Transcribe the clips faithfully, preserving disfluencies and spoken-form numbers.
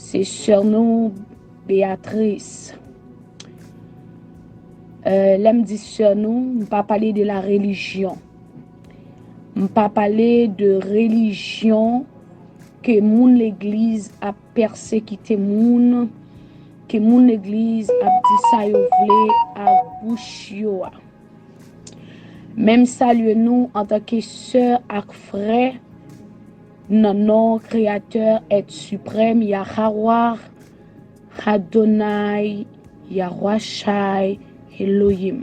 Se sè nou, Beatrice. Euh, lè m di sè nou, m pa pale de la religion. M pa pale de religion ke moun legliz ap pèsekite moun, ke moun legliz ap di sa yo vle ak bouch yo a. Men m salye nou antanke sè ak frè nan non Kreyatè, Èt Siprèm, Yahawah, Adonai, Yahwashai, Elohim.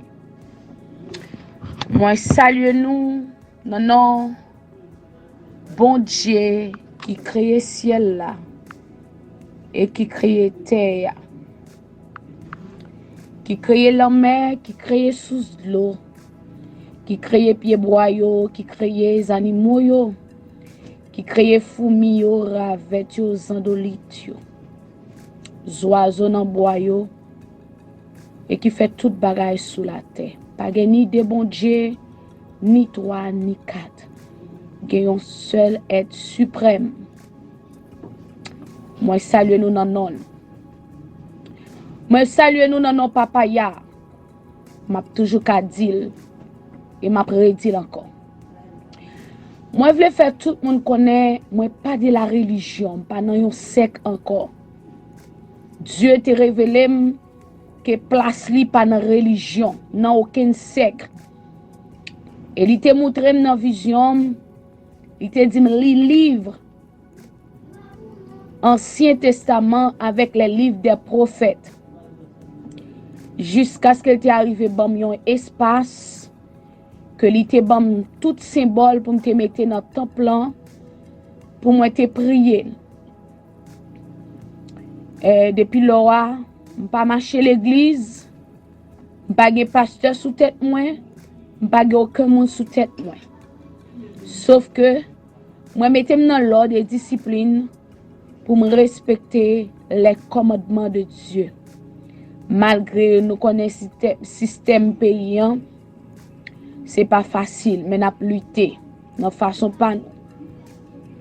Mwen salye nou nan non Bondye ki kreye syèl la e ki kreye tè a, ki kreye lanmè, ki kreye sous dlo, ki kreye pyebwa yo, ki kreye zannimo yo, ki kreye foumi yo, ravèt yo, zandolit yo, zwazo nan bwa yo, e ki fè tout bagay sou latè. Pa gen ni de Bondye, ni twa, ni kat. Gen yon sèl Èt Siprèm. Mwen salye nou nan non l. Mwen salye nou nan non Papa a. M ap toujou ka di l e m ap redi l ankò. Mwen vle fè tout moun konnen mwen pa de la religion, m pa nan yon sèk ankò. Dye te revele m ke plas li pa nan religion, nan okenn sèk. E li te montre m nan vizyon m, li te di m li liv Ansyen Testaman avèk les livres des prophètes. Jiskaske l te arive ban m yon espas ke li te ban m tout senbòl pou m te mete nan tanp lan, pou mwen te priye l. E depi lò a, m pa mache legliz, m pa gen pastè sou tèt mwen, m pa gen okenn moun sou tèt mwen. Sof ke mwen mete m nan lòd e disiplin pou m respekte les commandements de Dieu. Malgre nou konnen sitè-, sistèm peyi an, se pa fasil, men n ap lite nan fason pa nou.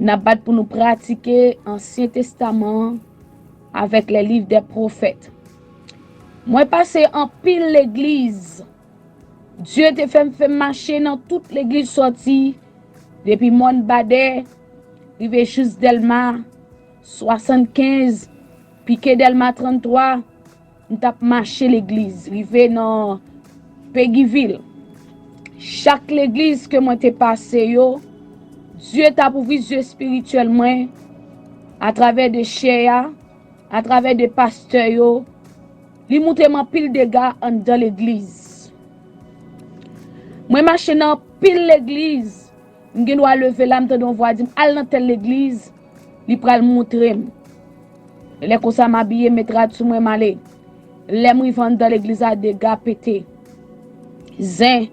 N ap bat pou nou pratike Ansyen Testaman an avèk les livres des prophètes. Mwen pase anpil legliz. Dye te fè m, fè m mache nan tout legliz sòti, depi Mòn Badè, rive jis Dèlma swasannkenz, pike Dèlma tranntwa, m t ap mache legliz, rive nan Pegivil. Chak legliz ke mwen te pase yo, Dye t ap ouvri zye espirityèl mwen atravè de chè a, atravè de pastè yo. Li montre m anpil dega anndan legliz. Mwen mache nan anpil legliz. M gen dwa leve la, m tande yon vwa di m, "Al nan tèl legliz, li pral montre m." Lè konsa, m abiye, m met rad sou mwen, m ale. Lè m rive anndan legliz la, dega pete. Zen,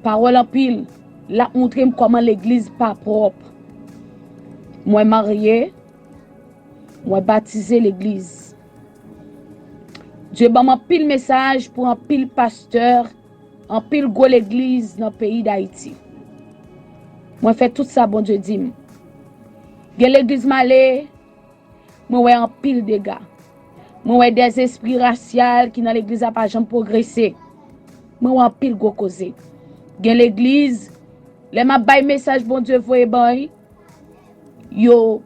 pawòl anpil, l ap montre m kòman legliz pa pwòp. Mwen marye, mwen batize legliz. Dye ban m anpil mesaj pou anpil pastè, anpil gwo legliz nan peyi Dayiti. Mwen fè tout sa Bondye di m. Gen legliz m ale, mwen wè anpil dega. Mwen wè dèzespri rasyal ki nan legliz la pa janm pwogrese. Mwen wè anpil gwo koze. Gen legliz, lè m ap bay mesaj Bondye voye ban yo,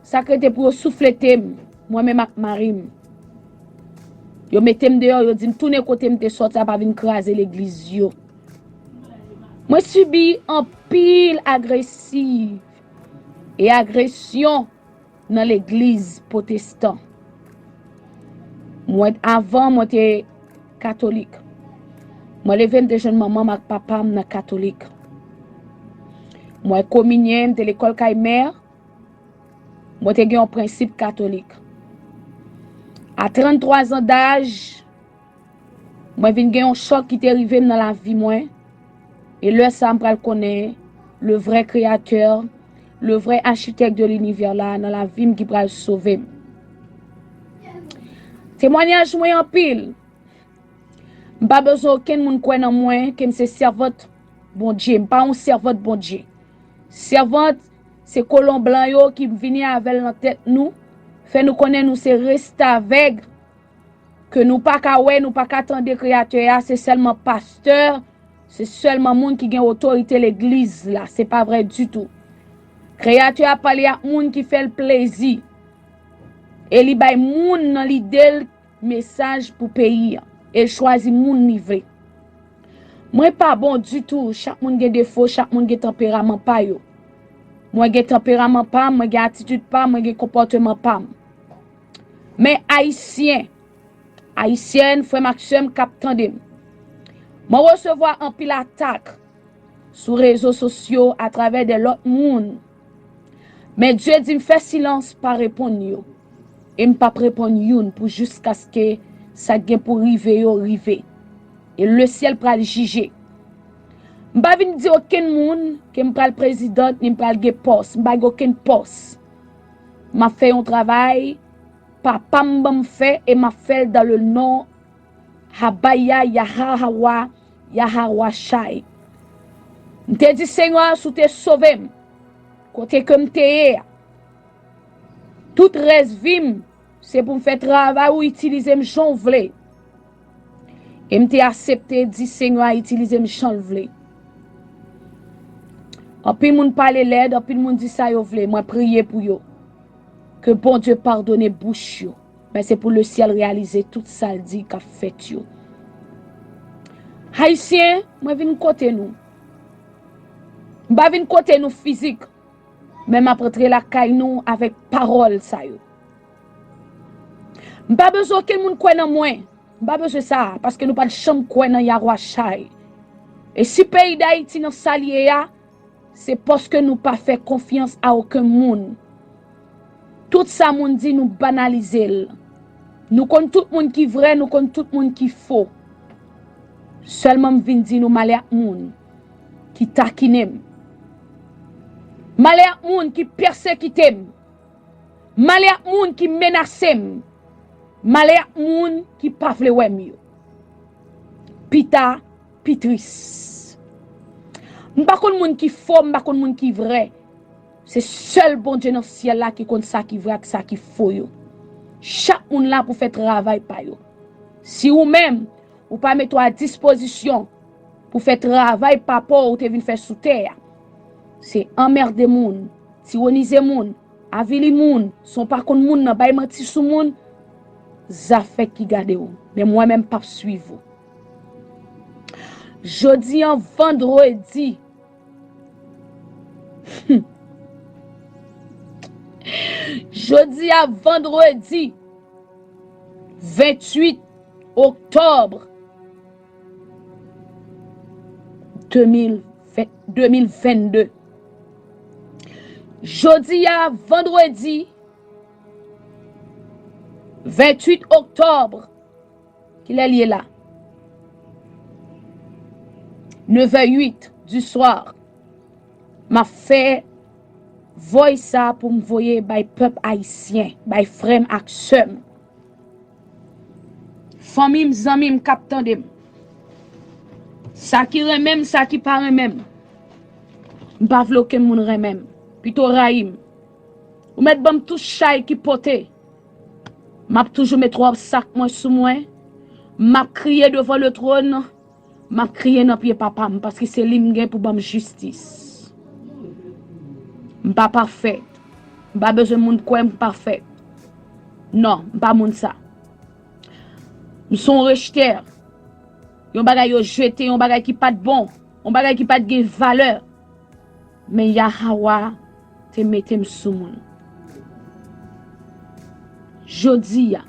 sa k rete pou yo souflete m, mwen menm ak mari m. Yo mete m deyò, yo di m tounen kote m te sòti a, pa vin kraze legliz yo. Mwen sibi anpil agresiv e agresyon nan legliz pwotestan. Mwen, avan, mwen te katolik. Mwen leve, m te jwenn manman m ak papa m nan katolik. Mwen kominye, m te lekòl kay mè. Mwen te gen yon prensip katolik. A tranntwa zan daj, mwen vin gen yon chòk ki te rive m nan lavi mwen. E lè sa a, m pral konnen le vrai créateur, le vrai architecte de l'univers la nan lavi m ki pral sove m. Temwanyaj mwen anpil. M pa bezwen okenn moun kwè nan mwen ke m se sèvant Bondye. M pa yon sèvant Bondye. Sèvant, se kolon blan yo ki vini avè l nan tèt nou, fè nou konnen nou se restavèg, ke nou pa ka wè, nou pa ka tande Kreyatè a, se sèlman pastè, se sèlman moun ki gen otorite legliz la. Se pa vrè ditou. Kreyatè a pale ak moun ki fè l plezi. E li bay moun nan lide l mesaj pou peyi an. E l chwazi moun li vle. Mwen pa bon ditou. Chak moun gen defo, chak moun gen tanperaman pa yo. Mwen gen tanperaman pa m, mwen gen atitid pa m, mwen gen konpòteman pa m. Men Ayisyen, Ayisyèn, frè m ak sè m k ap tande m, mwen resevwa anpil atak sou rezo sosyo atravè de lòt moun. Men Dye di m fè silans, pa reponn yo. E m p ap reponn youn pou jiskaske sa k gen pou rive yo rive. E lesyèl pral jije. M pa vin di okenn moun ke m pral prezidant ni m pral gen pòs. M pa gen okenn pòs. M ap fè yon travay papa m ban m fè e m ap fè l dans le nom Habaya Yahawa Yahawashai. M te di Senyè a, si w te sove m kote ke m te ye a, tout rès vi m, se pou m fè travay ou itilize m jan w vle. E m te aksepte di Senyè a itilize m jan l vle. Anpil moun pale lèd, anpil moun di sa yo vle. Mwen priye pou yo. Ke Bondye padone bouch yo. Men se pou lesyèl reyalize tout sa l di k ap fèt yo. Ayisyen, mwen vin kote nou. M pa vin kote nou fizik, men m ap rantre lakay nou avèk pawòl sa yo. M pa bezwen okenn moun kwè nan mwen. M pa bezwen sa, paske nou pa t janm kwè nan Yahwashai. E si peyi Dayiti nan sa l ye a, se paske nou pa fè konfyans a okenn moun. Tout sa moun di, nou banalize l. Nou konn tout moun ki vrè, nou konn tout moun ki fo. Sèlman m vin di nou, m ale ak moun ki takinen m. M ale ak moun ki pèsekite m. M ale ak moun ki menase m. M ale ak moun ki pa vle wè m yo. Pita, pi tris. M pa konn moun ki fo, m pa konn moun ki vrè. Se sèl Bondye nan syèl la ki konn sa ki vrè ak sa ki fo yo. Chak moun la pou fè travay pa yo. Si ou menm, ou pa mete w a dispozisyon pou fè travay papa w ou te vin fè sou tè a, se anmède moun, tironize moun, avili moun, san w pa konn moun nan, bay manti sou moun, zafè ki gade w. Men mwen menm p ap swiv ou. Jodi an vandredi, jodi a vandredi venntuit oktòb de mil ven, de mil vennde. Jodi a vandredi venntuit oktòb, kilè l ye la? Nèf è uit di swa. M ap fè voice sa pou m voye bay pèp ayisyen, bay frè m ak sè m. Fanmi m, zanmi m k ap tande m. Sa ki renmen m, sa ki pa renmen m. M pa vle okenn moun renmen m. Pito rayi m. Ou mèt ban m tout chay ki pote. M ap toujou met ròb sak mwen sou mwen. M ap kriye devan le twòn. M ap kriye nan pye papa m, paske se li m gen pou ban m jistis. M pa pafè. M pa bezwen moun kwè m pafè. Non, m pa moun sa. M se yon rejetè. Yon bagay yo jete, yon bagay ki pa t bon, yon bagay ki pa t gen valè. Men Yahawa te mete m sou moun. Jodi a,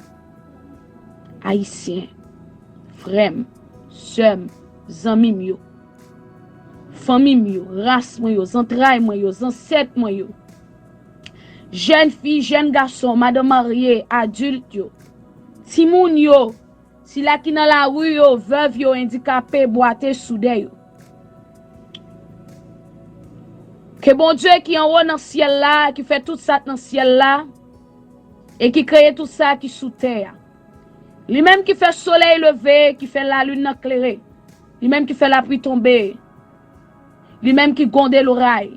Ayisyen, frè m, sè m, zanmi m yo, fanmi m yo, ras mwen yo, zantray mwen yo, zansèt mwen yo, jèn fi, jèn gason, madanm marye, adilt yo, timoun yo, sila ki nan lari yo, vèv yo, endikape, bwate, soudè yo. Ke Bondye ki anwo nan syèl la, ki fè tout sa k nan syèl la, e ki kreye tout sa ki sou tè a. Li menm ki fè solèy leve, ki fè lalin nan klere. Li menm ki fè lapli tonbe. Li menm ki gwonde loray.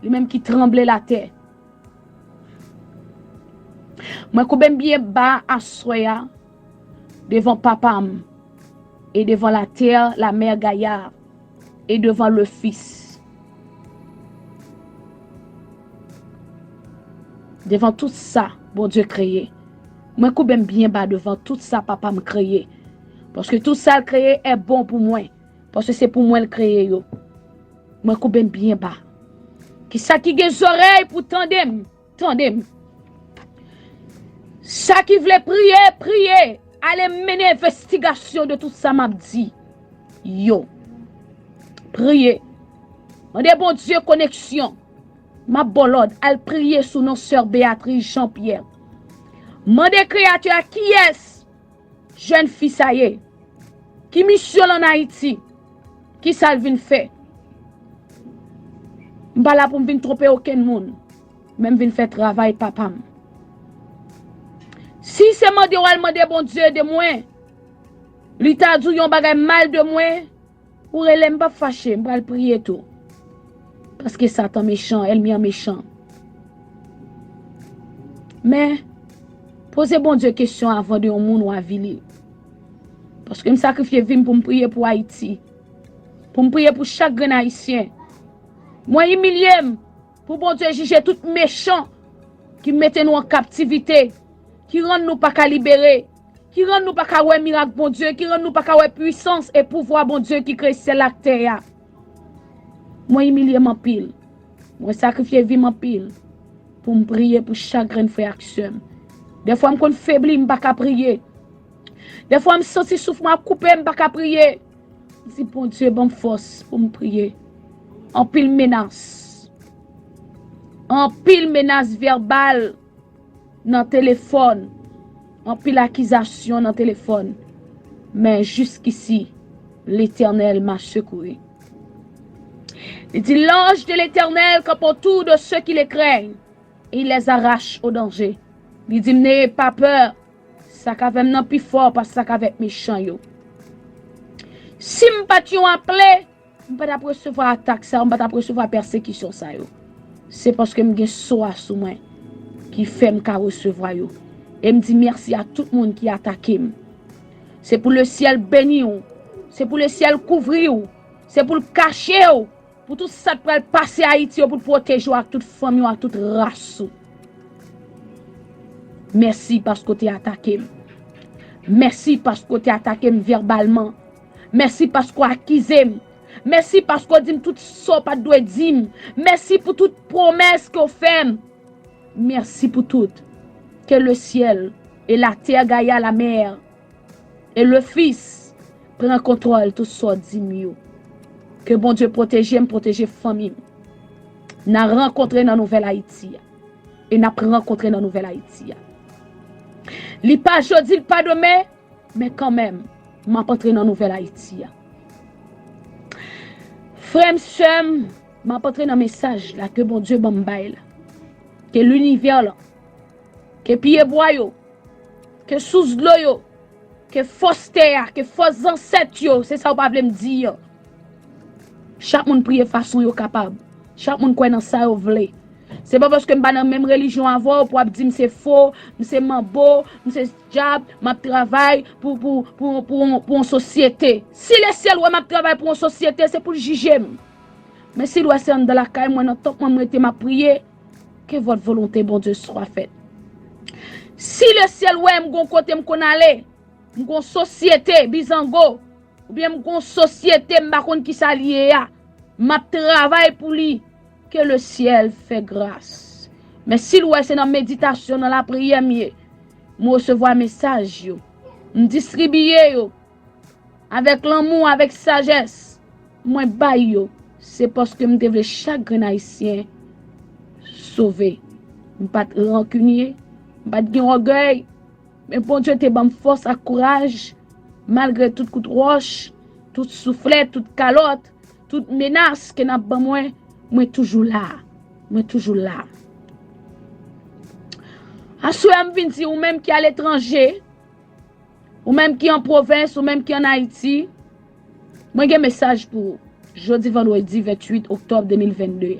Li menm ki tranble latè. Mwen koube m byen ba aswè a devan papa m e devan latè, lamè Gaya, e devan le Fis. Devan tout sa Bondye kreye. Mwen koube m byen ba devan tout sa papa m kreye. Paske tout sa l kreye è bon pou mwen. Paske se pou mwen l kreye yo. Mwen koube m byen ba. Kisa ki gen zòrèy pou tande m, tande m. Sa ki vle priye, priye. Ale mennen envestigasyon de tout sa m ap di yo. Priye. Mande Bondye koneksyon. M ap ba w lòd, al priye sou non sè Beatrice Jean Pierre. Mande kreyati a kiyès jèn fi sa ye. Ki misyon l ann Ayiti? Kisa l vin fè? M pa la pou m vin twonpe okenn moun, men m vin fè travay papa m. Si se mande w al mande Bondye de mwen, li ta di w yon bagay mal de mwen, ou rele m, m p ap fache, m pral priye tou. Paske Satan mechan, ènmi an mechan. Men, poze Bondye kesyon avan de yon moun ou avili. Paske m sakrifye vi m pou m priye pou Ayiti. Pou m priye pou chak grenn Ayisyen. Mwen imilye m pou Bondye jije tout mechan ki mete nou an kaptivite, ki rann nou pa ka libere, ki rann nou pa ka wè mirak Bondye, ki rann nou pa ka wè pwisans e pouvwa Bondye ki kreye syèl ak tè a. Mwen imilye m anpil. Mwen sakrifye vi m anpil pou m priye pou chak grenn frè ak sè m. Dèfwa m konn febli, m pa ka priye. Dèfwa m santi souf mwen ap koupe, m pa ka priye. M di, Bondye, ban m fòs pou m priye. Anpil menas. Anpil menas vèbal nan telefòn. Anpil akizasyon nan telefòn. Men jiskisi, Letènèl m'a secouru. Li di, L'ange de l'Éternel campe autour de ceux qui le craignent, et il les arrache au danger. Li di m, Neye pa pè, sa k avè m nan pi fò pase sa k avèk mechan yo. Si m pa t yon aple, m pa t ap resevwa atak sa yo, m pa t ap resevwa pèsekisyon sa yo. Se paske m gen so a sou mwen ki fè m ka resevwa yo. E m di mèsi a tout moun ki atake m. Se pou lesyèl beni w. Se pou lesyèl kouvri w. Se pou l kache w. Pou tout sa k pral pase Ayiti yo, pou l pwoteje w ak tout fanmi w, ak tout ras ou. Mèsi paske w te atake m. Mèsi paske w te atake m vèbalman. Mèsi paske w akize m. Mèsi paske w di m tout sa w pa t dwe di m. Mèsi pou tout pwomès ke w fè m. Mèsi pou tout. Que le ciel et la terre, Gaïa, la mer, et le Fils pran kontwòl tout sa w di m yo. Ke Bondye pwoteje m, pwoteje fanmi m. N a rankontre nan Nouvèl Ayiti a. E n ap rankontre nan Nouvèl Ayiti a. Li pa jodi, li pa demen, men kanmenm, m ap antre nan Nouvèl Ayiti a. Frè m, sè m, m ap antre nan mesaj la ke Bondye ban m bay la. Ke linivè lan, ke pyebwa yo, ke sous dlo yo, ke fòs tè a, ke fòs zansèt yo, se sa w pa vle m di an. Chak moun priye fason yo kapab. Chak moun kwè nan sa yo vle. Se pa paske m pa nan menm relijyon avè w pou w ap di m se fo, m se manbo, m se dyab, m ap travay pou, pou, pou, pou, pou yon sosyete. Si lesyèl wè m ap travay pou yon sosyete, se pou l jije m. Men si l wè se anndan lakay mwen, nan tanp mwen, m rete, m ap priye, que votre volonté, Bondye, soit faite. Si lesyèl wè m gon kote m konn ale, m gon sosyete, bizango, oubyen m gon sosyete m pa konn kisa l ye a, m ap travay pou li, que le ciel fait grâce. Men si l wè se nan meditasyon, nan lapriyè m ye, m resevwa mesaj yo, m distribiye yo avèk lanmou, avèk sajès, mwen bay yo, se paske m te vle chak grenn Ayisyen sove. M pa t rankinye, m pa t gen ògèy, men Bondye te ban m fòs ak kouraj, malgre tout kout wòch, tout souflèt, tout kalòt, tout menas ke n ap ban mwen, mwen toujou la. Mwen toujou la. Aswè a, m vin di ou menm ki aletranje, ou menm ki an pwovens, ou menm ki ann Ayiti, mwen gen mesaj pou ou. Jodi vandredi venntuit oktòb de mil vennde.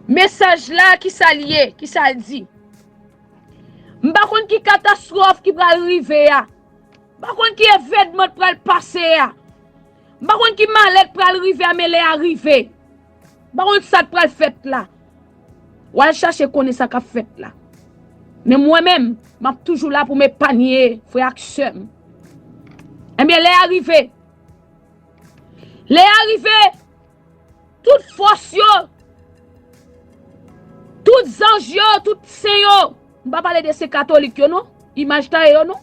Mesaj la, ki sa l ye? Ki sa l di? M pa konn ki katastwòf ki pral rive a. M pa konn ki evènman k pral pase a. M pa konn ki malè k pral rive a, men lè a rive. M pa konn sa k pral fèt la. W al chache konnen sa k ap fèt la. Men mwen menm, m ap toujou la pou m epanye frè ak sè m. Ebyen, lè a rive. Lè a rive. Tout fòs yo, tout zanj yo, tout sen yo. M pa pale de sen katolik yo non, imaj taye yo non.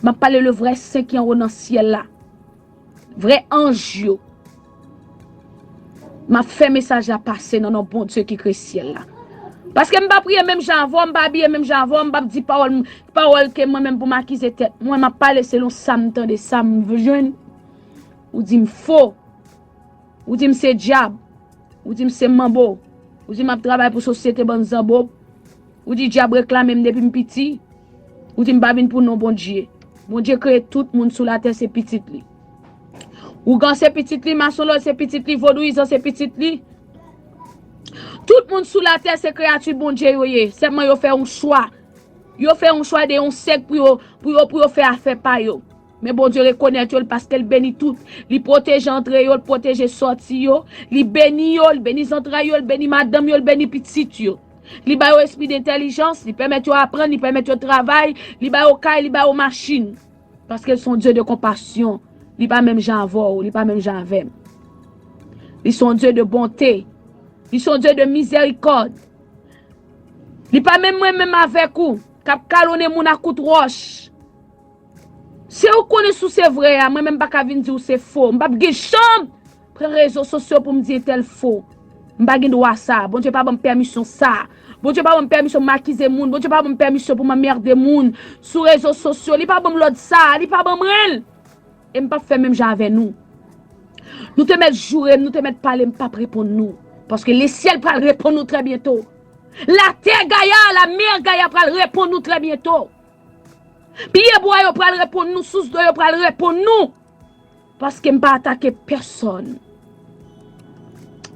M ap pale le vrè sen ki anwo nan syèl la. Vrè anj yo. M ap fè mesaj la pase nan non Bondye ki kreye syèl la. Paske m pa priye menm jan avè w, m pa abiye menm jan avè w, m p ap di pawòl, pawòl ke mwen menm pou m akize tèt mwen. M ap pale selon sa m tande, sa m jwenn. Ou di m fo. Ou di m se dyab. Ou di m se manbo. Ou di m ap travay pou sosyete bann zanbo. Ou di dyab reklame m depi m piti. Ou di m pa vin pou non Bondye. Bondye kreye tout moun sou latè se pitit li. Ougan se pitit li, masonlòt se pitit li, vodouyizan se pitit li. Tout moun sou latè se kreyati Bondye yo ye. Sèlman yo fè yon chwa. Yo fè yon chwa de yon sèk pou yo, pou yo, pou yo fè afè pa yo. Men Bondye rekonèt yo, paske l beni tout. Li pwoteje antre yo, l pwoteje sòti yo. Li beni yo, li beni zantray yo, li beni madanm yo, li beni pitit yo. Li ba yo espri de entèlijans, li pèmèt yo aprann, li pèmèt yo travay, li ba yo kay, li ba yo machin. Paske l se yon Dye de konpasyon. Li pa menm jan avè w, li pa menm jan avè m. Li se yon Dye de bonte. Li se yon Dye de mizèrikòd. Li pa menm mwen menm avèk ou, k ap kalonnen moun ak kout wòch. Se ou konnen si w se vrè a, mwen menm m pa ka vin di w se fo. M p ap gen janm pran rezo sosyo pou m di entèl fo. M pa gen dwa sa. Bondye pa ban m pèmisyon sa. Bondye pa ban m pèmisyon pou m akize moun. Bondye pa ban m pèmisyon pou m anmède moun sou rezo sosyo. Li pa ban m lòd sa. Li pa ban mwen l. E m p ap fè menm jan avè nou. Nou te mèt joure m, nou te mèt pale, m p ap reponn nou. Paske lesyèl pral reponn nou trè byento. Latè Gaya, lamè Gaya pral reponn nou trè byento. Pye bwa yo pral reponn nou, sous dlo yo pral reponn nou. Paske m pa atake pèsòn.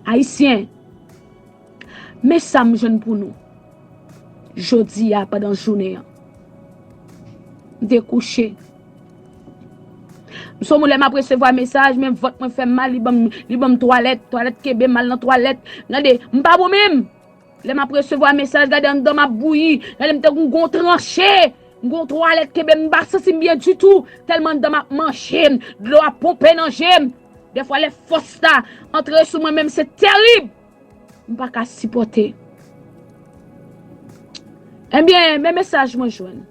Ayisyen, men sa m jwenn pou nou. Jodi a, pandan jounen an. M te kouche. M se yon moun lè m ap resevwa mesaj, men vant mwen fè m mal, li ban m, li ban m twalèt, twalèt kenbe m al nan twalèt. Gade, m pa bon menm. Lè m ap resevwa mesaj, gade anndan m ap bouyi. Gade m tankou yon tranche. M gon twalèt kenbe m, m pa santi m byen ditou. Tèlman anndan m ap manje m, dlo ap ponpe nan je m. Dèfwa lè fòs la antre sou mwen menm, se terib. M pa ka sipòte. Ebyen, men mesaj mwen jwenn.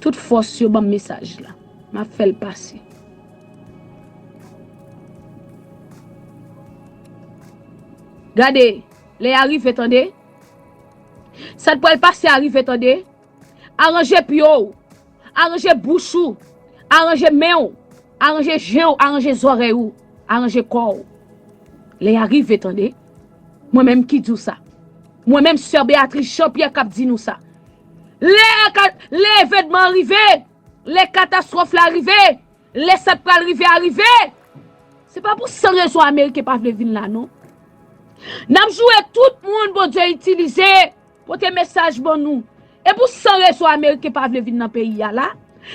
Tout fòs yo ban m mesaj la. M ap fè l pase. Gade, lè a rive, tande. Sa t pral pase a rive, tande. Aranje pye w. Aranje bouch ou. Aranje men w. Aranje je w. Aranje zòrèy ou. Aranje kò w. Lè a rive, tande. Mwen menm ki di w sa. Mwen menm, sè Beatrice Jean Pierre k ap di nou sa. Lè ka, lè evènman an rive, lè katastwòf la rive, lè sa k pral rive a rive, se pa pou san rezon ameriken pa vle vin la, non. N ap joure tout moun Bondye itilize pote mesaj ban nou. E pou san rezon ameriken pa vle vin nan peyi a la?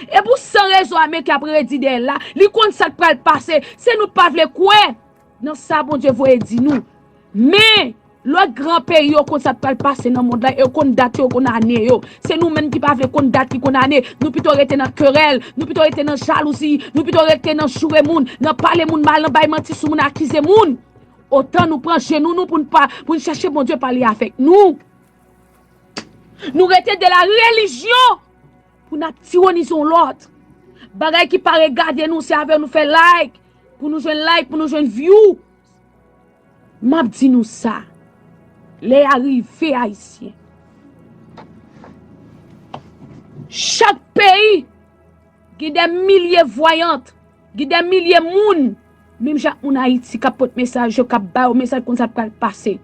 E pou san rezon ameriken ap redi dèyè l la? Li konn sa k pral pase. Se nou k pa vle kwè nan sa Bondye voye di nou. Men, lòt gran peyi yo konn sa k pral pase nan mond la, yo konn dat yo, yo konn ane yo. Se nou menm ki pa vle konn dat, ki konn ane. Nou pito rete nan kerèl, nou pito rete nan jalouzi, nou pito rete nan joure moun, nan pale moun mal, nan bay manti sou moun, akize moun. Otan nou pran jenou nou pou n pa, pou n chache Bondye pale avèk nou. Nou rete de la relijyon pou n ap tironize yon lòt. Bagay ki pa regade nou, se avè nou fè like, pou nou jwenn like, pou nou jwenn view. M ap di nou sa, lè a rive, Ayisyen. Chak peyi gen dè milye vwayant, gen dè milye moun, menm jan ak moun Ayiti k ap pot mesaj yo, k ap ba yo mesaj konn sa k pral pase.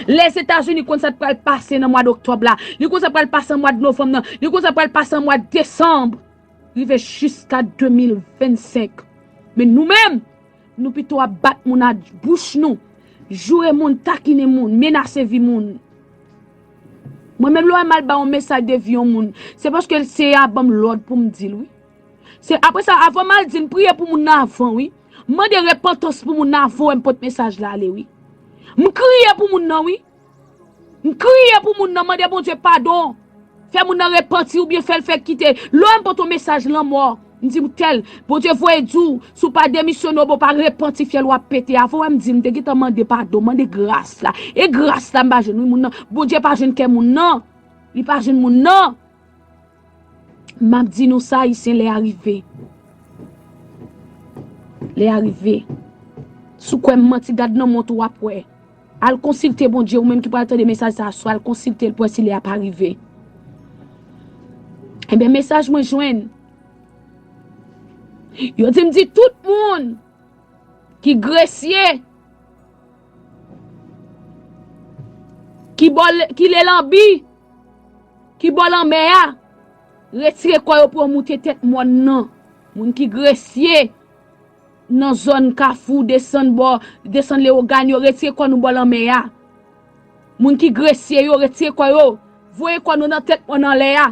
Lèzetazini konn sa k pral pase nan mwa d oktòb la. Li konn sa k pral pase nan mwa d novanm nan. Li konn sa k pral pase nan mwa d desanm. Rive jiska de mil vennsenk. Men nou menm, Nou pito ap bat moun ak bouch nou, joure moun, takinen moun, menase vi moun. Mwen menm lè w wè m al ba yon mesaj de vi yon moun, se paske Seyè a ban m lòd pou m di l wi. Se apre sa, avan m al di l, m priye pou moun nan avan wi. M mande repantans pou moun nan avan w wè m pot mesaj la ale wi. M kriye pou moun nan wi. M kriye pou moun nan, mande Bondye padon. Fè moun nan repanti oubyen fè l fè kite. Lè w wè m pot yon mesaj lanmò, m di m tèl, Bondye voye di w, si w pa demisyone oubyen w pa repanti, fyèl w ap pete. Avan w wè m di l, m te gentan mande padon, mande gras la. E gras la m pa jwenn wi moun nan. Bondye pa jwenn kè moun nan. Li pa jwenn moun nan. M ap di nou sa, Ayisyen, lè a rive. Lè a rive. Si w kwè m manti, gad nan mont ou w ap wè. Al konsilte Bondye, ou menm ki pral tande mesaj sa aswè, al konsilte l pou wè si lè a pa rive. Ebyen, mesaj mwen jwenn. Yo di m di tout moun ki gresye, ki bò, ki lelanbi, ki bò lanmè a, retire kò yo pou yo moute tèt mòn nan. Moun ki gresye nan zòn Kafou, desann bò, desann Lewogàn, yo retire kò nou bò lanmè a. Moun ki gresye yo, retire kò yo, voye kò nou nan tèt mòn anlè a.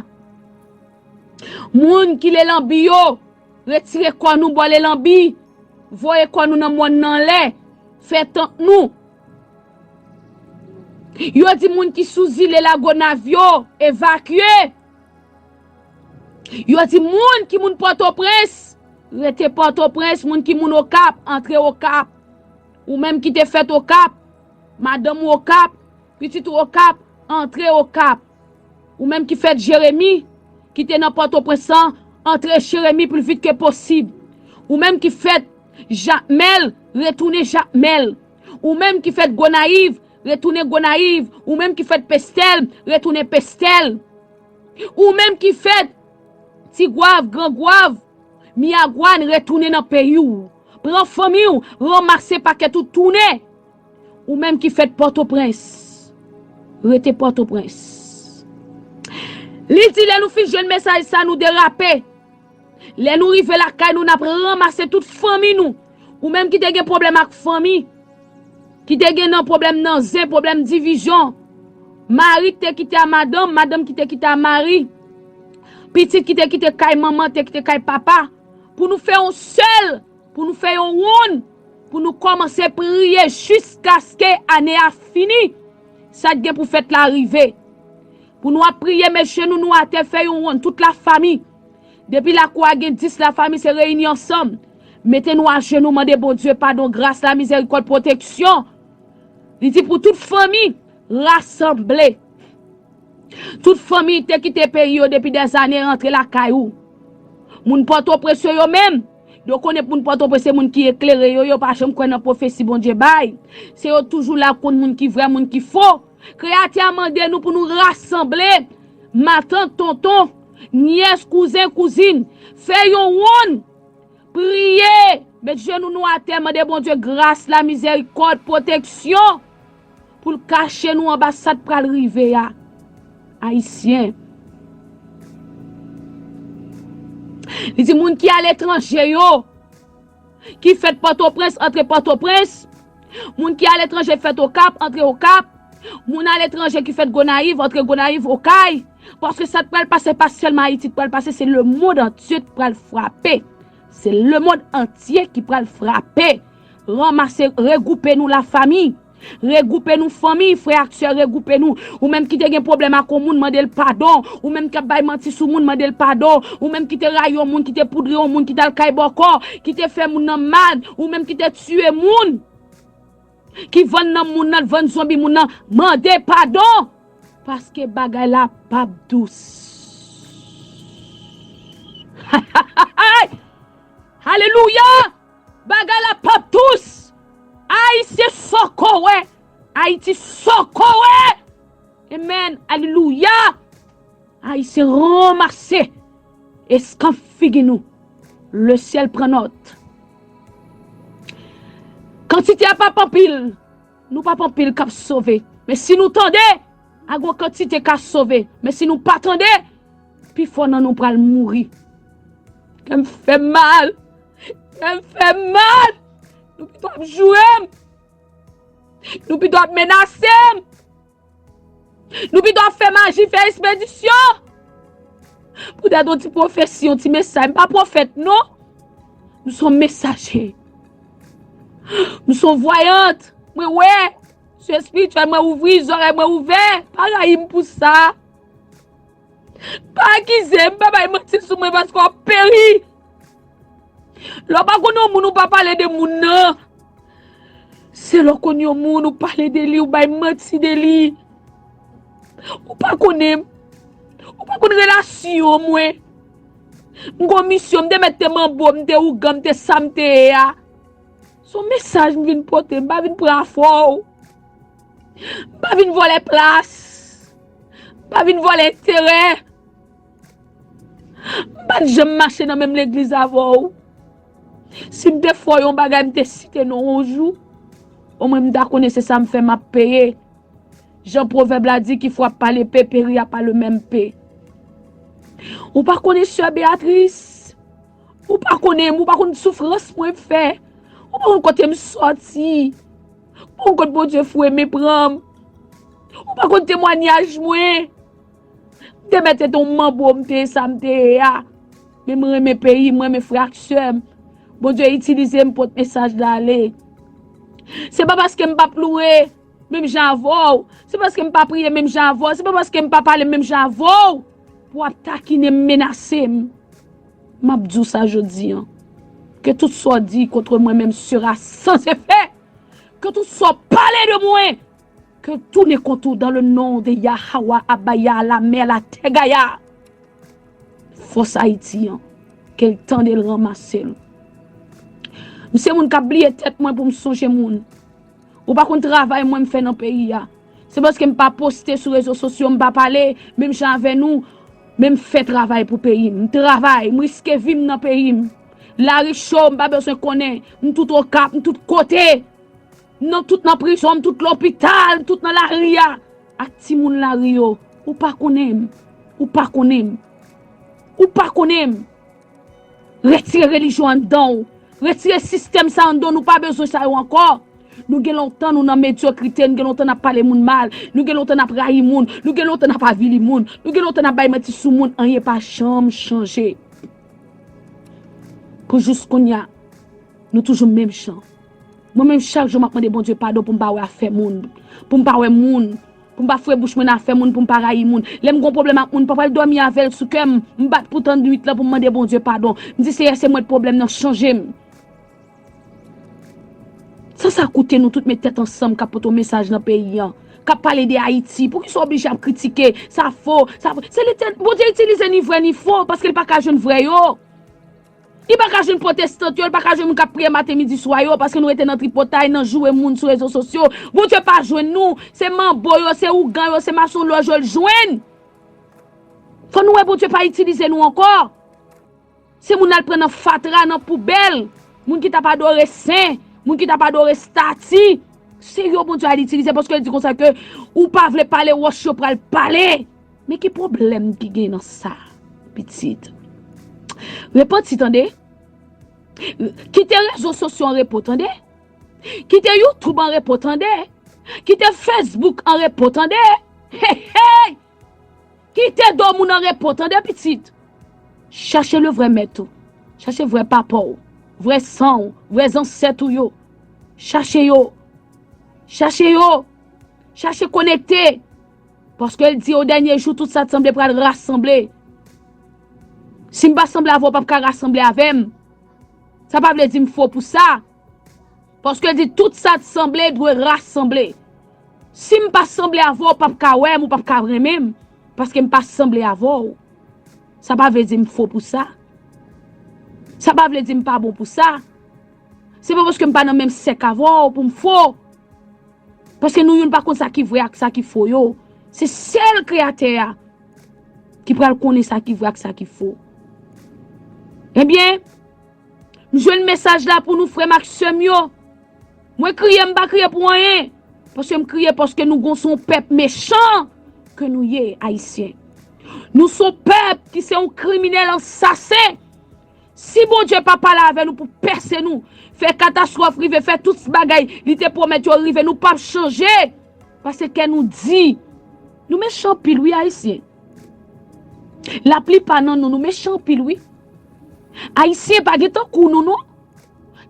Moun ki lelanbi yo, retire kò nou bò lelanbi, voye kò nou nan mòn nan anlè, fè tant nou. Yo di moun ki sou zile Lagonav yo evakye. Yo di moun ki moun Pòtoprens rete Pòtoprens, moun ki moun Okap antre Okap. Ou menm ki te fèt Okap, madanm ou Okap, pitit ou Okap, antre Okap. Ou menm ki fèt Jeremi, ki te nan Pòtoprens lan, antre Jeremi pli vit ke posib. Ou menm ki fèt Jakmèl, retounen Jakmèl. Ou menm ki fèt Gonayiv, retounen Gonayiv. Ou menm ki fèt Pestèl, retounen Pestèl. Ou menm ki fèt Tigwav, Grangwav, Miyagwàn, retounen nan peyi w. Pran fanmi w, ranmase pakèt ou, tounen. Ou menm ki fèt Pòtoprens, rete Pòtoprens. Li di lè nou fin jwenn mesaj sa, nou derape. Lè nou rive lakay nou, n ap ranmase tout fanmi nou. Ou menm ki te gen pwoblèm ak fanmi, ki te gen nan pwoblèm nan zen, pwoblèm divizyon, mari ki te kite a madanm, madanm ki te kite a mari, pitit ki te kite kay manman, te kite kay papa, pou nou fè yon sèl, pou nou fè yon wonn, pou nou kòmanse priye jiskaske ane a fini. Sa k gen pou fèt la rive. Pou nou ap priye, met jenou nou atè, fè yon wonn, tout lafanmi. Depi lakou a gen dis lafanmi, se reyini ansanm. Mete nou ajenou, mande Bondye padon, gras, lamizèrikòd, pwoteksyon. Li di pou tout fanmi rasanble. Tout fanmi te kite peyi yo depi dèzane rantre lakay ou. Moun Pòtoprens yo, yo menm, yo konnen moun Pòtoprens se moun ki eklere yo, yo pa janm kwè nan pwofesi Bondye bay. Se yo toujou la konn moun ki vrè, moun ki fo. Kreyatè a mande nou pou nou rasanble, matant, tonton, nyès, kouzen, kouzin, fè yon wonn, priye, met jenou nou atè, mande Bondye gras, lamizèrikòd, pwoteksyon, pou l kache nou anba sa k pral rive a. Ayisyen. Li di moun ki aletranje yo, ki fèt Pòtoprens, antre Pòtoprens. Moun ki aletranje fèt Okap, antre Okap. Moun aletranje ki fèt Gonayiv, antre Gonayiv, Okay. Paske sa k pral pase, pa sèlman Ayiti k pral pase, se lemonn antye k pral frape. Se lemonn antye ki pral frape. Ranmase, regwoupe nou lafanmi. Regwoupe nou fanmi, frè ak sè, regwoupe nou. Ou menm ki te gen pwoblèm ak yon moun, mande l padon. Ou menm k ap bay manti sou moun, mande l padon. Ou menm ki te rayi yon moun, ki te poudre yon moun, ki t al kay bòkò, ki te fè moun nan mal. Ou menm ki te tiye moun, ki vann nanm moun nan, vann zonbi moun nan, mande padon. Paske bagay la p ap dous. Alelouya! Bagay la p ap dous. Ayisyen sòkò wè. Ayiti sòkò wè. Amen. Alelouya. Ayisyen ranmase. Eskanp figi nou. Le syèl pran nòt. Kantite a p ap anpil. Nou p ap anpil k ap sove. Men si nou tande, a gon kantite ka sove. Men si nou pa tande, pifò nan nou pral mouri. Kè m fè m mal. Kè m fè m mal. Nou pito ap joure m. Nou pito ap menase m. Nou pito ap fè maji, fè espedisyon. Poutèt yon ti pwofesi, yon ti mesaj. M pa pwofèt, non. M se yon mesaje. M se yon vwayant. Mwen wè. Se espirityèl, mwen ouvri, zòrèy mwen ouvè. Pa rayi m pou sa. Pa akize m, pa bay manti sou mwen paske w ap peri. Lè w pa konn yon moun, ou pa pale de moun nan. Se lè w konn yon moun, ou pale de li, ou bay manti de li. Ou pa konnen m. Ou pa konn relasyon mwen. M gon misyon, m te mèt te manbo, m te ougan, m te sa m te ye a. Se yon mesaj m vin pote, m pa vin pran afè w. M pa vin vòlè plas. M pa vin vòlè enterè. M pa t janm mache nan menm legliz avè w. Si m te fè w yon bagay, m te site non w yon jou, omwen m ta konnen se sa m fè m ap peye. Jan pwovèb la di, qui frappe par l'épée périt par le même épée. Ou pa konnen sè Beatrice. Ou pa konnen m, ou pa konn soufrans mwen fè. Ou pa konn kote m sòti. Ou pa konn kot Bondye foure men pran m. Ou pa konn temwanyaj mwen. M te mèt te yon manbo, m te ye sa m te ye a. Men mwen renmen peyi m, mwen renmen frè ak sè m. Bondye itilize m pote mesaj la ale. Se pa paske m p ap loure menm jan avè w. Se paske m pa priye menm jan avè w. Se pa paske m pa pale menm jan avè w pou w ap takinen m, menase m. M ap di w sa jodi an. Que tout sa w di contre moi-même sera sans effet. Que tout sa w pale de mwen, que tourne contre w dans le nom de Yahawa Abaya, la mè, la tè Gaya. Fòs Ayiti an, ke l tande l ranmase l. M se moun k ap bliye tèt mwen pou m sonje moun. Ou pa konn travay mwen m fè nan peyi a. Se paske m pa poste sou rezo sosyo, m pa pale menm jan avè nou, men m fè travay pou peyi m. M travay, m riske vi m nan peyi m. Lari cho, m pa bezwen konnen. M tout Okap, m tout kote. M nan tout nan prizon, m tout lopital, m tout nan lari a. Ak timoun lari yo. Ou pa konnen m. Ou pa konnen m. Ou pa konnen m. Retire relijyon anndan w. Retire sistèm sa anndan w. Nou pa bezwen sa yo ankò. Nou gen lontan nou nan medyokrite, nou gen lontan n ap pale moun mal, nou gen lontan n ap rayi moun, nou gen lontan n ap avili moun, nou gen lontan n ap bay manti sou moun, anyen pa janm chanje. Pou jis kounye a, nou toujou menm jan. Mwen menm chak jou m ap mande Bondye padon pou m pa wè afè moun, pou m pa wè moun, pou m pa foure bouch mwen nan afè moun, pou m pa rayi moun. Lè m gon pwoblèm ak moun, m pa pral dòmi avè l sou kè m, m bat pou tan nwit lan pou m mande Bondye padon. M di, Seyè, se mwen k pwoblèm nan, chanje m. Sa sa koute nou tout met tèt ansanm k ap pote yon mesaj nan peyi an, k ap pale de Ayiti. Poukisa w oblije ap kritike? Sa fo, sa fo. Se Letèn-, Bondye itilize ni vrè ni fo, paske l pa ka jwenn vrè yo. Li pa ka jwenn pwotestant yo, li pa ka jwenn moun k ap priye maten, midi, swa yo, paske nou rete nan tripotay, nan joure moun sou rezo sosyo. Bondye pa jwenn nou. Se manbo yo, se ougan yo, se masonlòj yo l jwenn. Fò nou wè Bondye pa itilize nou ankò. Se moun l al pran nan fatra, nan poubèl. Moun ki t ap adore sen, moun ki t ap adore estati. Se yo Bondye al itilize paske l di konsa ke ou pa vle pale, wòch yo pral pale. Men ki pwoblèm ki gen nan sa, pitit? Repanti, tande. Kite rezo sosyo an repo, tande. Kite YouTube an repo, tande. Kite Facebook an repo, tande. Hey, hey! Kite do moun an repo, tande, pitit. Chache le vrè mèt ou. Chache vrè papa w, vrè san w, vrè zansèt ou yo. Chache yo. Chache yo. Chache konekte. Paske l di, o dènye jou, tout sa t sanble pral rasanble. Si m pa sanble avè w, w p ap ka rasanble avè m. Sa pa vle di m fo pou sa. Paske l di, tout sa t sanble dwe rasanble. Si m pa sanble avè w, w p ap ka wè m, ou p ap ka renmen m. Paske m pa sanble avè w. Sa pa vle di m fo pou sa. Sa pa vle di m pa bon pou sa. Se pa paske m pa nan menm sèk avè w pou m fo. Paske nou youn pa konn sa ki vrè ak sa ki fo yo. Se sèl Kreyatè a ki pral konnen sa ki vrè ak sa ki fo. Ebyen, m jwenn mesaj la pou nou, frè m ak sè m yo. Mwen kriye, m pa kriye pou anyen. Paske m kriye paske nou gon, se yon pèp mechan ke nou ye, Ayisyen. Nou se yon pèp ki se yon kriminèl, ansasen. Si Bondye pa pale avè nou pou pèse nou, fè katastwòf rive, fè tout bagay li te pwomèt yo rive, nou p ap chanje. Paske kè nou di. Nou mechan anpil, wi, Ayisyen. Laplipa nan nou, nou mechan anpil, wi. Ayisyen pa gen tankou nou, non.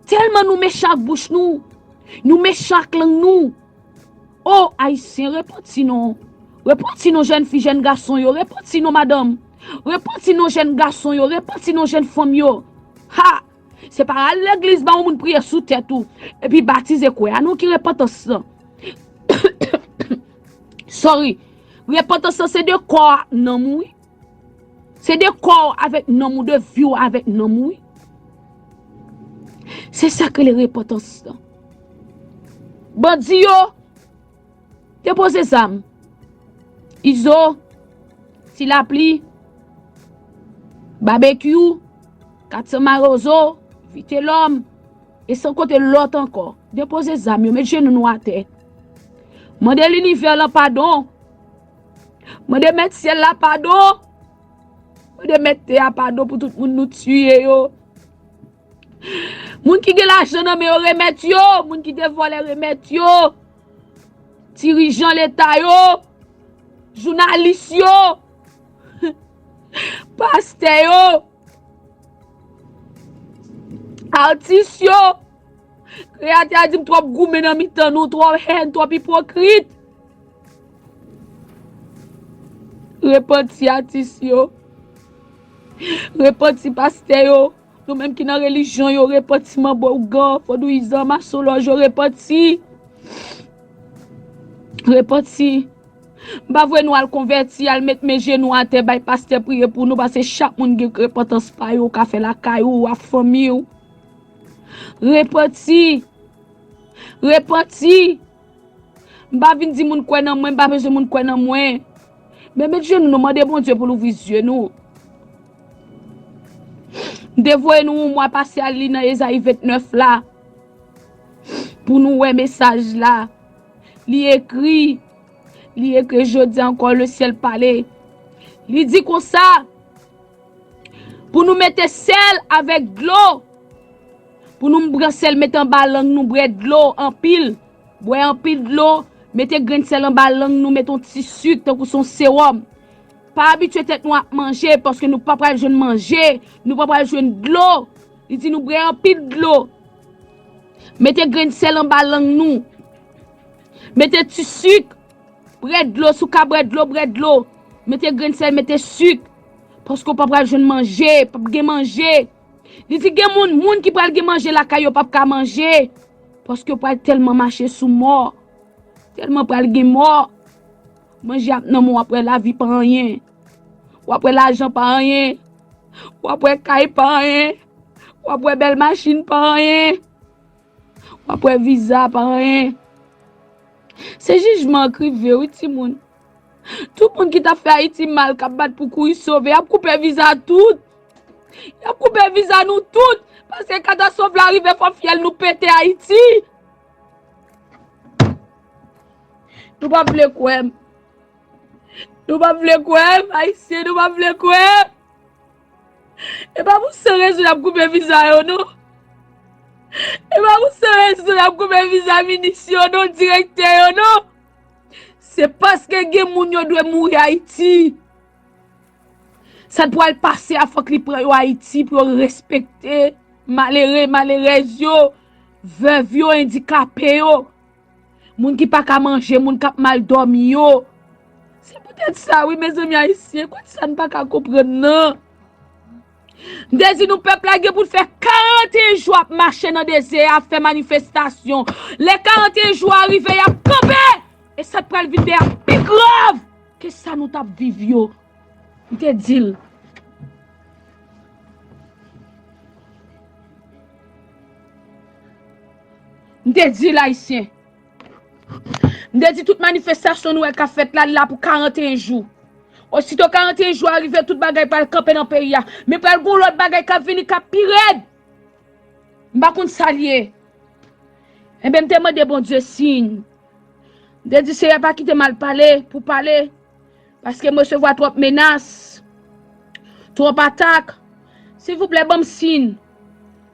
Tèlman nou mechan ak bouch nou. Nou mechan ak lang nou. O, Ayisyen, repanti non. Repanti non, jèn fi, jèn gason yo. Repanti non, madanm. Repanti non, jèn gason yo. Repanti non, jèn fanm yo. Ha! Se pa al legliz ba yon moun priye sou tèt ou, epi batize kwè a non ki repantans lan. Sorry. Repantans lan se de kò a nanm ou, wi. Se de kò w avèk nanm ou, de vi w avèk nanm ou, wi. Se sa k rele repantans lan. Bandi yo, depoze zam. Izo, Ti Lapli, Babekyou, Katsan Mawozo, Vitelòm, e san konte lòt ankò. Depoze zam yo, met jenou nou atè. Mande linivè lan padon. Mande mèt syèl la padon. Mande mèt tè a padon pou tout moun nou tiye yo. Moun ki gen lajan nan men yo, remèt yo. Moun ki te vòlè, remèt yo. Dirijan leta yo, jounalis yo, pastè yo, atis yo. Kreyatè a di m twòp goumen nan mitan nou, twòp hèn, twòp ipokrit. Repanti atis yo. Repanti pastè yo. Nou menm ki nan relijyon yo, repanti manbo, ougan, vodouyizan, masolòj yo, repanti. Repanti. M pa vle nou al konvèti, al met men jenou atè, bay pastè priye pou nou, paske chak moun gen repantans pa yo, ka fè lakay ou, ak fanmi w. Repanti. Repanti. M pa vin di moun kwè nan mwen, m pa bezwen moun kwè nan mwen. Men met jenou nou, mande Bondye pou l ouvri zye nou. M te voye nou yon mwa pase a li nan Ezayi vennèf la. Pou nou wè mesaj la. Li ekri. Li ekri jodi ankò, le syèl pale. Li di konsa, pou nou mete sèl avèk dlo. Pou nou pran sèl, mete anba lang nou, bwè dlo anpil. Bwè anpil dlo, mete grenn sèl anba lang nou, mete yon ti sik, tankou se yon sewòm. Pa abitye tèt nou ak manje, paske nou pa pral jwenn manje, nou pa pral jwenn dlo. Li di nou bwè anpil dlo. Mete grenn sèl anba lang nou. Mete ti sik. Bwè dlo, si w ka bwè dlo, bwè dlo. Mete grenn sèl, mete sik. Paske w pa pral jwenn manje, p ap gen manje. Li di gen moun, moun ki pral gen manje lakay yo p ap ka manje. Paske yo pral tèlman mache sou mò. Tèlman pral gen mò. Manje ap nan men w, w ap wè lavi pa anyen. W ap wè lajan pa anyen. W ap wè kay pa anyen. W ap wè bèl machin pa anyen. W ap wè viza pa anyen. Se jijman an k rive wi timoun. Tout moun ki t ap fè Ayiti mal, k ap bat pou kouri sove, y ap koupe viza tout. Y ap koupe viza nou tout. Paske katastwòf la rive, fò fyèl nou pete Ayiti. Nou p ap vle kwè m. Nou p ap vle kwè m, Ayisyen, nou p ap vle kwè m. E pa pou san rezon y ap koupe viza yo, non. E pa pou san rezon y ap koupe viza minis yo, non, direktè yo, non. Se paske gen moun yo dwe mouri Ayiti. Sa t pral pase a, fòk li pran yo Ayiti pou yo respekte malere, malerèz yo, vèv yo, andikape yo. Moun ki pa ka manje, moun k ap mal dòmi yo. Se poutèt sa, wi, mezanmi ayisyen, kote sa n pa ka konprann nan? M te di nou, pèp la gen pou l fè karanteyen jou ap mache nan dezè a, ap fè manifestasyon. Lè karanteyen jou a rive, y ap kanpe! E sa t pral vin de a pi grav ke sa nou t ap viv yo. M te di l. M te di l, ayisyen. M te di tout manifestasyon nou wè k ap fèt la, li la pou karanteyen jou. Osito karanteyen jou a rive, tout bagay pral kanpe nan peyi a. Men pral gen yon lòt bagay k ap vini k ap pi rèd. M pa konn sa l ye. Enben, m te mande Bondye siy. M te di, Seyè, pa kite m al pale pou pale, paske m resevwa twòp menas, twòp atak. Silvouplè, ban m siy.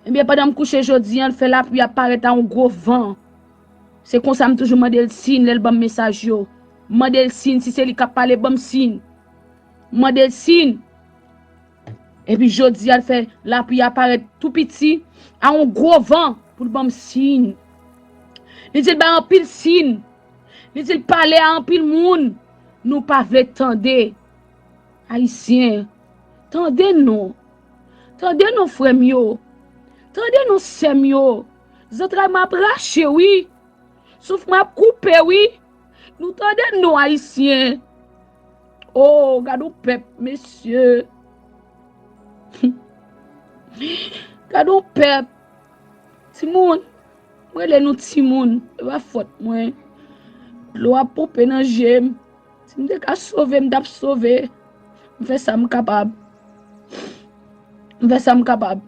Ebyen, pandan m kouche jodi a, l fè lapli ap parèt a yon gwo van. Se konsa m toujou mande l siy lè l ban m mesaj yo. M mande l siy, si se li k ap pale, ban m siy. M mande l siy. Epi jodi a, l fè lapli a parèt tou piti a yon gwo van pou l ban m siy. Li di l bay anpil siy. Li di l pale a anpil moun. Nou pa vle tande. Ayisyen, tande non. Tande non, frè m yo. Tande non, sè m yo. Zantray mwen ap rache, wi. Souf mwen ap koupe, wi. Nou tande non, Ayisyen. Oh, gad yon pèp, mesye. Gad yon pèp. Timoun, m rele nou timoun. E pa fòt mwen. Dlo ap ponpe nan je m. Si m te ka sove, m t ap sove. M fè sa m kapab. M fè sa m kapab.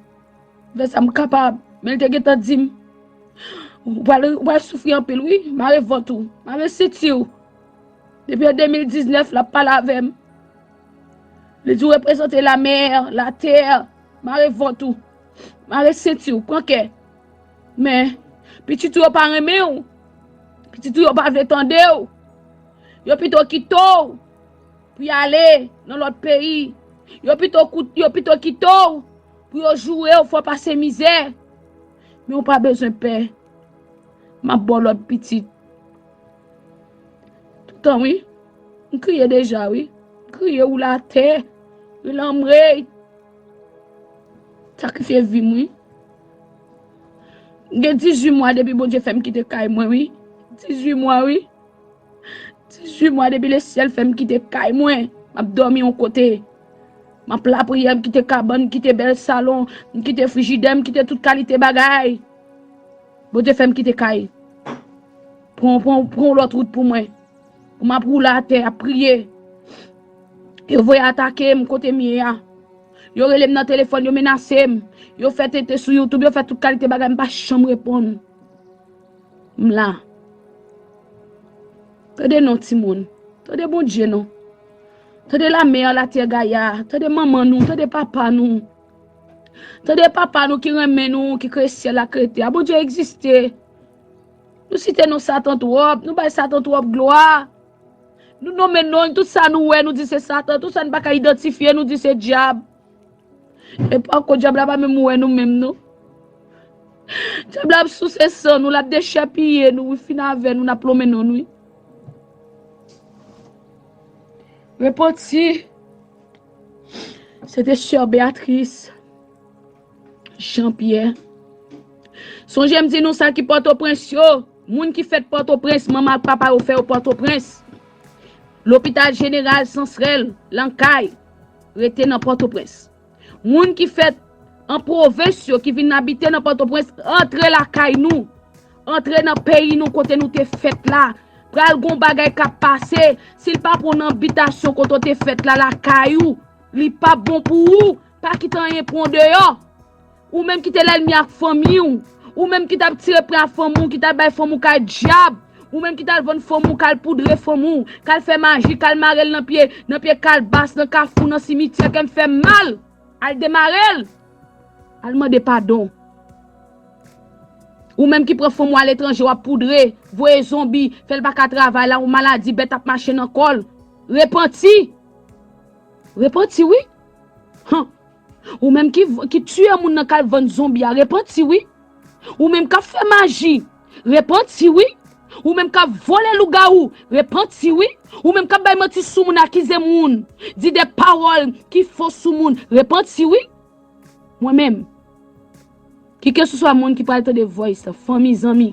M fè sa m kapab. Men l te gentan di m, ou pral, ou pral soufri anpil, wi. Mare vant ou. Mare senti w. Depi an de mil diznèf, l ap pale avè m. Li di w reprezante lamè, latè. Mare vant ou. Mare senti w. Pran kè. Men, pitit ou yo pa renmen w. Pitit ou yo pa vle tande w. Yo pito kite w pou y ale nan lòt peyi. Yo pito kout-, yo pito kite w pou yo joure w, fè w pase mizè. Men w pa bezwen pè. M ap ba w lòt pitit. Toutan, wi. M kriye deja, wi. M kriye, woule atè. Rele anmwey. Sakrifye vi m, wi. M gen dizuit mwa depi Bondye fè m kite kay mwen, wi. Dizuit mwa, wi. Dizuit mwa depi lesyèl fè m kite kay mwen. M ap dòmi yon kote. M ap lapriyè, m kite kabann, m kite bèl salon, m kite frijidè, m kite tout kalite bagay. Bondye fè m kite kay. Pran, pran, pran yon lòt wout pou mwen. Pou m ap woule atè, ap priye. Yo voye atake m kote m ye a. Yo rele m nan telefòn, yo menase m. Yo fè tenten sou YouTube, yo fè tout kalite bagay, m pa janm reponn. M la. Tande non, timoun. Tande Bondye non. Tande lamè, latè, Gaya. Tande manman nou, tande papa nou. Tande papa nou ki renmen nou, ki kreye syèl la, kreye tè a. Bondye egziste. Nou site non Satan twòp, nou bay Satan twòp glwa. Nou nonmen non, tout sa nou wè, nou di se Satan, tout sa nou pa ka idantifye, nou di se dyab. E pa ko dyab la pa menm wè nou menm non. Dyab la ap souse san nou, l ap dechèpiye nou, wi, fin avè nou, n ap lonmen non nou, wi. Repanti. Se te sè Beatrice Jean Pierre. Sonje m di nou sa ki Pòtoprens yo, moun ki fèt Pòtoprens, manman ak papa yo fè yo Pòtoprens. Lopital Jeneral Sansrèl, Lankay, rete nan Pòtoprens. Moun ki fèt an pwovens yo, ki vin abite nan Pòtoprens, antre lakay nou. Antre nan peyi nou kote nou te fèt la. Pral gon bagay k ap pase. Si l pa pran w nan bitasyon kote w te fèt la, lakay ou, li p ap bon pou ou. Pa kite anyen pran w deyò. Ou menm ki te lènmi ak fanmi w. Ou menm ki t ap tire pran fanm ou, ki t ap bay fanm ou kay dyab. Ou menm ki t al vann fanm ou, k al poudre fanm ou, k al fè maji, k al mare l nan pye, nan pye kalbas, nan kafou, nan simityè, kè m fè m mal. Al demare l. Al mande padon. Ou menm ki pran fanm ou aletranje, w ap poudre, voye zonbi, fè l pa ka travay la, yon maladi, bèt ap mache nan kò l. Repanti. Repanti, wi. Han. Ou menm ki, ki tiye moun nan k al vann zonbi a, repanti, wi. Ou menm k ap fè maji, repanti, wi. Ou menm k ap vole lougawou, repanti, wi. Ou menm k ap bay manti sou moun, akize moun, di de pawòl ki fo sou moun, repanti, wi. Mwen menm, kikeseswa moun ki pral tande voice la, fanmi, zanmi,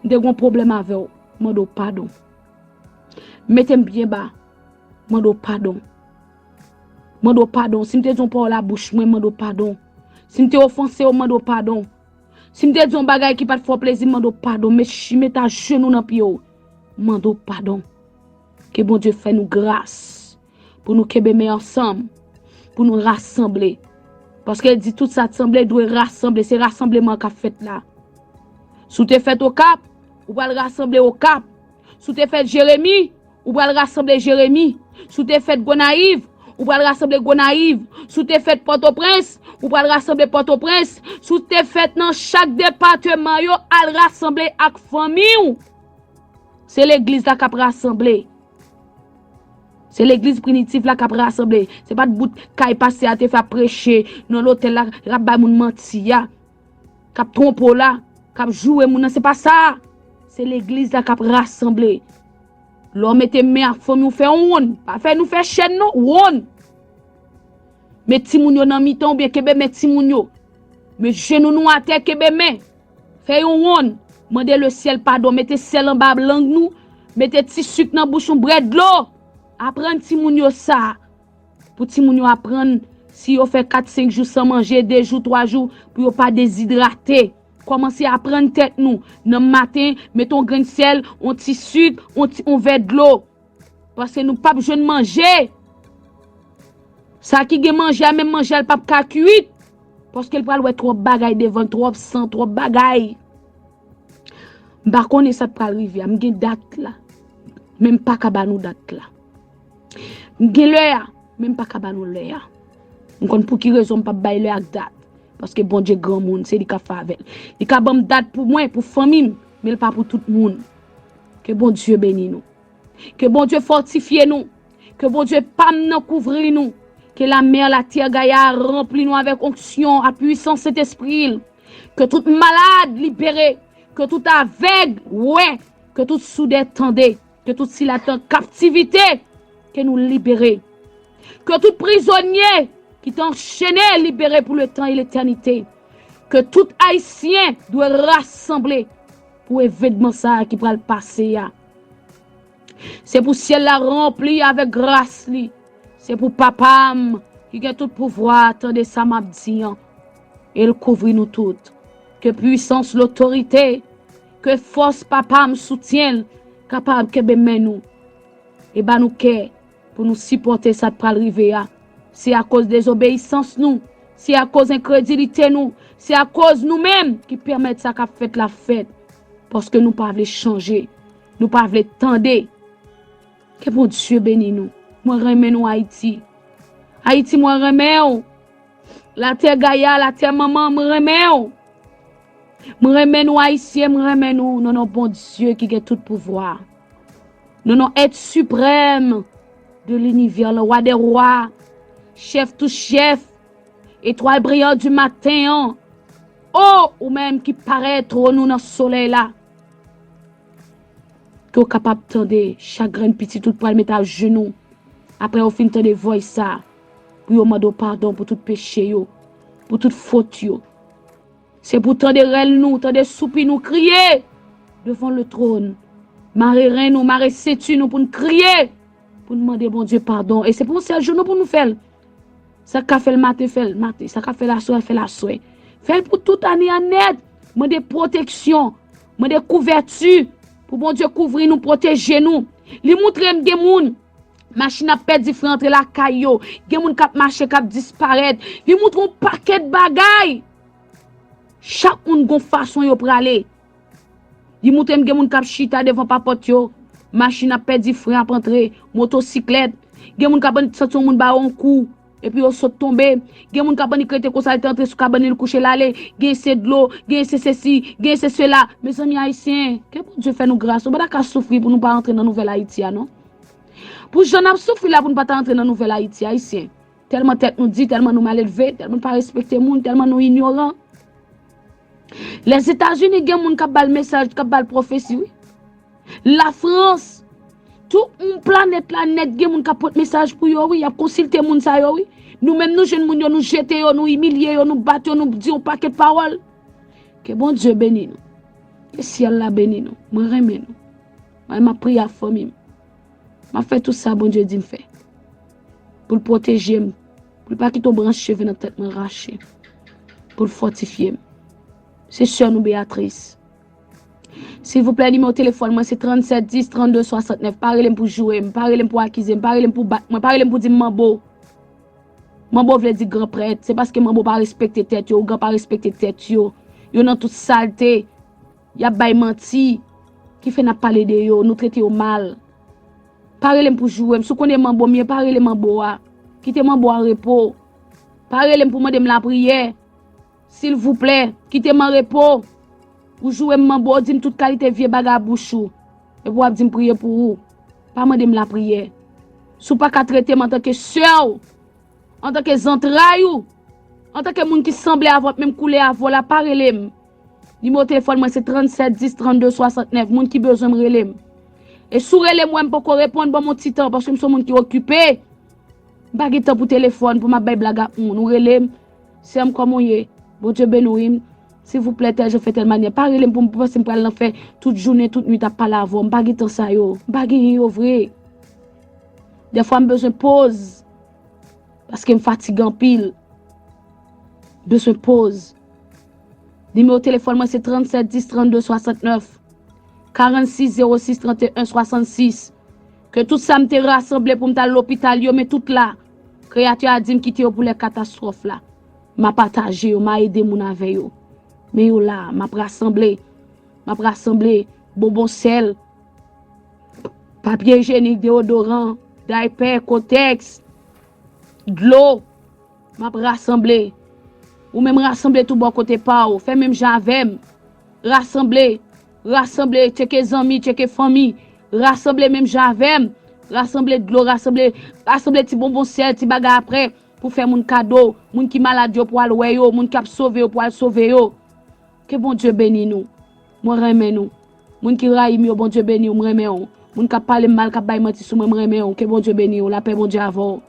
m te gon pwoblèm avè w, mande w padon. Mete m byen ba, mande w padon. Mande w padon. Si m te di yon pawòl a bouch mwen, mande w padon. Si m te ofanse w, mande w padon. Si m te di yon bagay ki pa t fè w plezi, mande w padon. Met chi, met ajenou nan pye w. Mande w padon. Ke Bondye fè nou gras pou nou kenbe men ansanm, pou nou rasanble. Paske l di tout sa t sanble dwe rasanble. Se rasanbleman k ap fèt la. Si w te fèt Okap, ou pral rasanble Okap. Si w te fèt Jeremi, ou pral rasanble Jeremi. Si w te fèt Gonayiv, ou pral rasanble Gonayiv. Si w te fèt Pòtoprens, ou pral rasanble Pòtoprens. Si w te fèt nan chak depatman yo, al rasanble ak fanmi w. Se legliz la k ap rasanble. Se legliz primitif la k ap rasanble. Se pa t bout kay pastè a te fè ap preche nan lotèl la, l ap bay moun manti a, k ap twonpe w la, k ap joure moun nan. Se pa sa. Se legliz la k ap rasanble. Lè w mete men ak fanmi w, fè yon wonn. Pa fè nou fè chèn non, wonn. Met timoun yo nan mitan oubyen kenbe men timoun yo. Met jenou nou atè, kenbe men. Fè yon wonn. Mande lesyèl padon. Mete sèl anba lang nou. Mete ti sik nan bouch nou. Bwè dlo. Aprann timoun yo sa. Pou timoun yo aprann, si yo fè kat, senk jou san manje, de jou, twa jou, pou yo pa dezidrate. Kòmanse aprann tèt nou. Nan maten, mete yon grenn sèl, yon ti sik, yon ti, yon vè dlo. Paske nou p ap jwenn manje. Sa ki gen manje a, menm manje a, l p ap ka kuit. Paske l pral wè twòp bagay devan l, twòp san, twòp bagay. M pa konnen sa k pral rive a. M gen dat la. Men m pa ka ba nou dat la. M gen lè a. Men m pa ka ba nou lè a. M konn pou ki rezon m p ap bay lè ak dat. Paske Bondye granmoun, se li k ap fè avè l. Li ka ban m dat pou mwen, pou fanmi m, men l pa pou tout moun. Ke Bondye beni nou. Ke Bondye fòtifye nou. Ke Bondye pa m nan kouvri nou. Ke lamè, latè, gaya ranpli nou avèk onksyon a pwisans Sentespri l. Ke tout malad libere. Ke tout avèg wè. Ke tout soudè tande. Ke tout sila ki an kaptivite, ke nou libere. Ke tout prizonye ki te anchene libere pou letan e letènite. Ke tout Ayisyen dwe rasanble pou evènman sa a ki pral pase a. Se pou syèl la ranpli avèk gras li. Se pou Papa m ki gen tout pouvwa a tande sa m ap di an. E l kouvri nou tout. Ke pwisans, lotorite, ke fòs Papa m soutyen l kapab kenbe men nou. E ba nou kè pou nou sipòte sa k pral rive a. Se akoz dezobeyisans nou, se akoz enkredilite nou, se akoz nou menm ki pèmèt sa k ap fèt la fèt. Paske nou pa vle chanje, nou pa vle tande. Ke Bondye beni nou. Mwen renmen nou, Ayiti. Ayiti, mwen renmen w. Latè gaya, latè manman, mwen renmen w. Mwen renmen nou, Ayisyen, mwen renmen nou nan non Bondye ki gen tout pouvwa. Nan non Èt Siprèm de linivè, le Roi des Rois, Chèf tout chèf, Etwal briyan di maten an. O, ou menm ki parèt twòn ou nan solèy la. Ke w kapab tande chak grenn pitit ou t pral met ajenou. Apre w fin tande vòy sa, pou yo mande w padon pou tout peche yo, pou tout fot yo. Se pou tande rèl nou, tande soupi nou, kriye devan le tròn. Mare ren nou, mare senti nou pou n kriye, pou n mande Bondye padon. E se pa yon sèl jou non pou nou fè l. Sa k ka fè l maten, fè l maten. Sa k ka fè l aswè, fè l aswè. Fè l pou tout ane a nèt. Mande pwoteksyon. Mande kouvèti. Pou Bondye kouvri nou, pwoteje nou. Li moutre m gen moun, machin ap pèdi fren antre lakay yo. Gen moun k ap mache, k ap disparèt. Li moutre yon pakèt bagay. Chak moun gon fason yo prale. Li moutre m gen moun k ap chita devan papòt yo. Machin ap pèdi fren, ap antre. Motosiklèt. Gen moun k ap annik santi yon moun ba yo yon kou. Epi yo sot tonbe. Gen moun k ap annik rete konsa, li te antre sou kabann li, l kouche l ale. Gen se dlo, gen se sesi, gen se sela. Mezanmi, Ayisyen, ke Bondye fè nou gras. Nou pa ta ka soufri pou nou pa antre nan nouvèl Ayiti a, non. Pou jan n ap soufri la, pou nou pa ta antre nan nouvèl Ayiti, Ayisyen. Tèlman tèt nou di, tèlman nou malelve, tèlman nou pa respekte moun, tèlman nou inyoran. Lèzetazini gen moun k ap ba l mesaj, k ap ba l pwofesi, wi. Lafrans, tout yon planèt la nèt gen moun k ap pote mesaj pou yo, wi. Y ap konsilte moun sa yo, wi. Nou menm, nou jwenn moun yo, nou jete yo, nou imilye yo, nou bat yo, nou di yon pakèt pawòl. Ke Bondye beni nou. Ke syèl la beni nou. Mwen renmen nou. Mwen, m ap priye ak fanmi m. M ap fè tout sa Bondye di m fè. Pou l pwoteje m. Pou l pa kite yon branch cheve nan tèt mwen rache. Pou l fòtifye m. Se sè nou Beatrice. Silvouplè, nimewo telefòn mwen se trannsèt dis trannde swasantnèf. Pa rele m pou joure m, pa rele m pou akize m, pa rele m pou bat mwen, pa rele m pou di m manbo. Manbo vle di gran prèt. Se paske manbo pa respekte tèt yo, ougan pa respekte tèt yo. Yo nan tout salte. Y ap bay manti. Ki fè n ap pale de yo, nou trete yo mal. Pa rele m pou joure m. Si w konnen manbo m ye, pa rele manbo a. Kite m an bon an repo. Pa rele m pou mande m lapriyè. Silvouplè, kite m an repo. Ou joure m manbo, ou di m tout kalite vye bagay a bouch ou. Epi w ap di m priye pou ou. Pa mande m lapriyè. Si w pa ka trete m antanke sè w, antanke zantray ou, antanke moun ki sanble avè w, menm koulè avè w la, pa rele m. Nimewo telefòn mwen se trannsèt dis trannde swasantnèf. Moun ki bezwen m rele m. E si w rele m, wè m poko reponn, ban m yon ti tan, paske m se yon moun ki okipe. M pa gen tan pou telefòn, pou m ap bay blag ak moun. Ou rele m, sè m, kòman w ye? Bondye beni w, wi. Silvouplè, tèl jan fè tèl manyè. Pa rele m pou m panse m pral nan fè tout jounen, tout nwit ap pale avè w. M pa gen tan sa yo. M pa genyen yo vre. Dèfwa m bezwen poz. Paske m fatige anpil. Bezwen poz. Nimewo telefòn mwen se trannsèt dis trannde swasantnèf, karannsis zewo sis tranteyen swasannsis. Ke tout sa m te rasanble pou m t al lopital yo, men tout la. Kreyatè a di m kite yo pou lè katastwòf la. M a pataje yo, m a ede moun avè yo. Men yo la, m ap rasanble. M ap rasanble bonbon sèl, papye ijyenik, deyodoran, daypè, kotèks, dlo. M ap rasanble. Ou menm rasanble tou bò kote pa w. Fè menm jan avè m. Rasanble. Rasanble. Tcheke zanmi, tcheke fanmi. Rasanble menm jan avè m. Rasanble dlo, rasanble, rasanble ti bonbon sèl, ti bagay apre pou fè moun kado. Moun ki malad yo pou al wè yo. Moun k ap sove yo pou al sove yo. Ke Bondye beni nou. Mwen renmen nou. Moun ki rayi m yo, Bondye beni w, m renmen w. Moun k ap pale m mal, k ap bay manti sou mwen, m renmen w. Ke Bondye beni w. Lapè Bondye avè w.